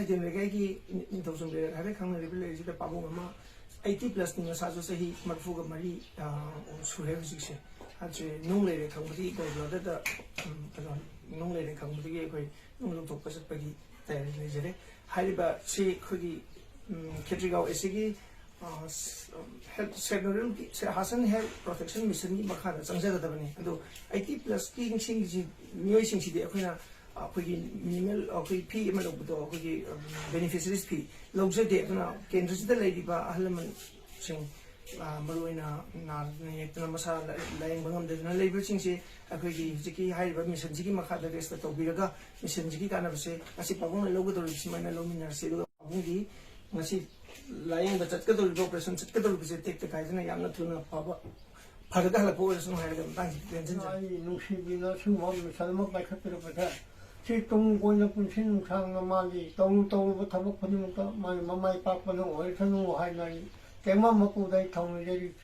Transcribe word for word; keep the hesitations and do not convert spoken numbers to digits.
Team ꯂꯩꯀꯥꯏꯒꯤ ꯅꯤꯡꯊꯧꯖꯝ ꯂꯩꯔꯛ ꯍꯥꯏꯅ ꯈꯪꯅꯔꯤꯕ ꯂꯩꯔꯛꯁꯤꯗ ꯄꯥꯕꯨꯡ ꯑꯃ ꯑꯩꯠꯇꯤ ꯄ꯭ꯂꯁꯅꯤ, ꯃꯁꯥꯁꯨ ꯆꯍꯤ ꯃꯔꯤꯐꯨꯒ ꯃꯔꯤ ꯁꯨꯔꯦ ꯍꯧꯖꯤꯛꯁꯦ꯫ ꯑꯗꯨ ꯅꯨꯡ ꯂꯩꯔꯦ ꯈꯪꯕꯗꯤ ꯒꯣꯜꯕ꯭ꯂꯥꯗꯔꯗ ꯀꯩꯅꯣ, ꯅꯨꯡ ꯂꯩꯔꯦ ꯈꯪꯕꯗꯒꯤ ꯑꯩꯈꯣꯏ ꯅꯨꯡ ꯂꯧꯊꯣꯛꯄ ꯆꯠꯄꯒꯤ ꯇꯌꯥꯔꯤ ꯂꯩꯖꯔꯦ꯫ ꯍꯥꯏꯔꯤꯕ ꯁꯤ ꯑꯩꯈꯣꯏꯒꯤ ꯈꯦꯇ꯭ꯔꯤꯒꯥꯎ ꯑꯦꯁꯤꯒꯤ ꯍꯦꯜꯠ ꯁꯦꯛꯇꯣꯔꯤꯌꯦꯜꯒꯤ ꯍꯥꯁꯟ ꯍꯦꯜꯠ ꯄ꯭ꯔꯣꯇꯦꯛꯁꯟ ꯃꯤꯁꯟꯒꯤ ꯃꯈꯥꯗ ꯆꯪꯖꯒꯗꯕꯅꯤ꯫ ꯑꯗꯣ ꯑꯩꯠꯇꯤ ꯄ꯭ꯂꯁꯀꯤ ꯃꯤꯑꯣꯏꯁꯤꯡꯁꯤꯗꯤ ꯑꯩꯈꯣꯏꯅ ꯑꯩꯈꯣꯏꯒꯤ ꯃꯤꯅꯤꯃꯦꯜ ꯑꯩꯈꯣꯏ ꯐꯤ ꯑꯃ ꯂꯧꯕꯗꯣ ꯑꯩꯈꯣꯏꯒꯤ ꯕꯦꯅꯤꯐꯤꯁꯔꯤꯁ ꯐꯤ ꯂꯧꯖꯗꯦ꯫ ꯑꯗꯨꯅ ꯀꯦꯟꯗ꯭ꯔꯁꯤꯗ ꯂꯩꯔꯤꯕ ꯑꯍꯜ ꯂꯃꯟꯁꯤꯡ, ꯃꯔꯨꯑꯣꯏꯅ ꯅꯥꯗꯅ ꯌꯦꯛꯇꯅ ꯃꯁꯥ ꯂꯥꯏꯌꯦꯡꯕ ꯉꯝꯗꯗꯅ ꯂꯩꯕꯁꯤꯡꯁꯦ ꯑꯩꯈꯣꯏꯒꯤ ꯍꯧꯖꯤꯛꯀꯤ ꯍꯥꯏꯔꯤꯕ ꯃꯤꯁꯟꯁꯤꯒꯤ ꯃꯈꯥꯗ ꯔꯦꯖꯤꯁꯇꯔ ꯇꯧꯕꯤꯔꯒ ꯃꯤꯁꯟꯁꯤꯒꯤ ꯀꯥꯟꯅꯕꯁꯦ ꯉꯁꯤ ꯄꯥꯕꯨꯡꯅ ꯂꯧꯒꯗꯧꯔꯤꯕ ꯁꯨꯃꯥꯏꯅ ꯂꯧꯃꯤꯟꯅꯔꯁꯤ꯫ ꯑꯗꯨꯒ ꯄꯥꯕꯨꯡꯒꯤ ꯉꯁꯤ ꯂꯥꯏꯌꯦꯡꯕ ꯆꯠꯀꯗꯧꯔꯤꯕ, ꯑꯣꯄꯔꯦꯁꯟ ꯆꯠꯀꯗꯧꯔꯤꯕꯁꯦ ꯇꯦꯛꯇ ꯀꯥꯏꯗꯅ ꯌꯥꯝꯅ ꯊꯨꯅ ꯐꯕ, ꯐꯔꯒ ꯍꯜꯂꯛꯄ ꯑꯣꯏꯔꯁꯅꯨ ꯍꯥꯏꯔꯒ ꯃꯇꯥꯡꯁꯤꯗ ꯇꯦꯟꯁꯤꯟꯖꯔꯤ꯫ ꯑꯩ ꯅꯨꯡꯁꯤꯕꯤꯅ ꯁꯤꯒꯨꯝꯕ ꯃꯤꯁꯟ ꯑꯃ ꯄꯥꯏꯈꯠꯄꯤꯔꯛꯄꯁꯦ ꯁꯤ ꯇꯨꯡ ꯀꯣꯏꯅ ꯄꯨꯟꯁꯤ ꯅꯨꯡꯁꯥꯡꯅ ꯃꯥꯒꯤ ꯇꯧꯔꯨ ꯇꯧꯔꯨꯕ ꯊꯕꯛ ꯈꯨꯗꯤꯡꯃꯛꯇ ꯃꯥꯒꯤ ꯃꯃꯥꯏ ꯄꯥꯛꯄꯅ ꯑꯣꯏꯔꯁꯅꯨ ꯍꯥꯏꯅ ꯑꯩ ꯇꯦꯡꯕꯥꯡ ꯃꯄꯨꯗ ꯑꯩ ꯊꯧꯅꯤꯖꯔꯤ꯫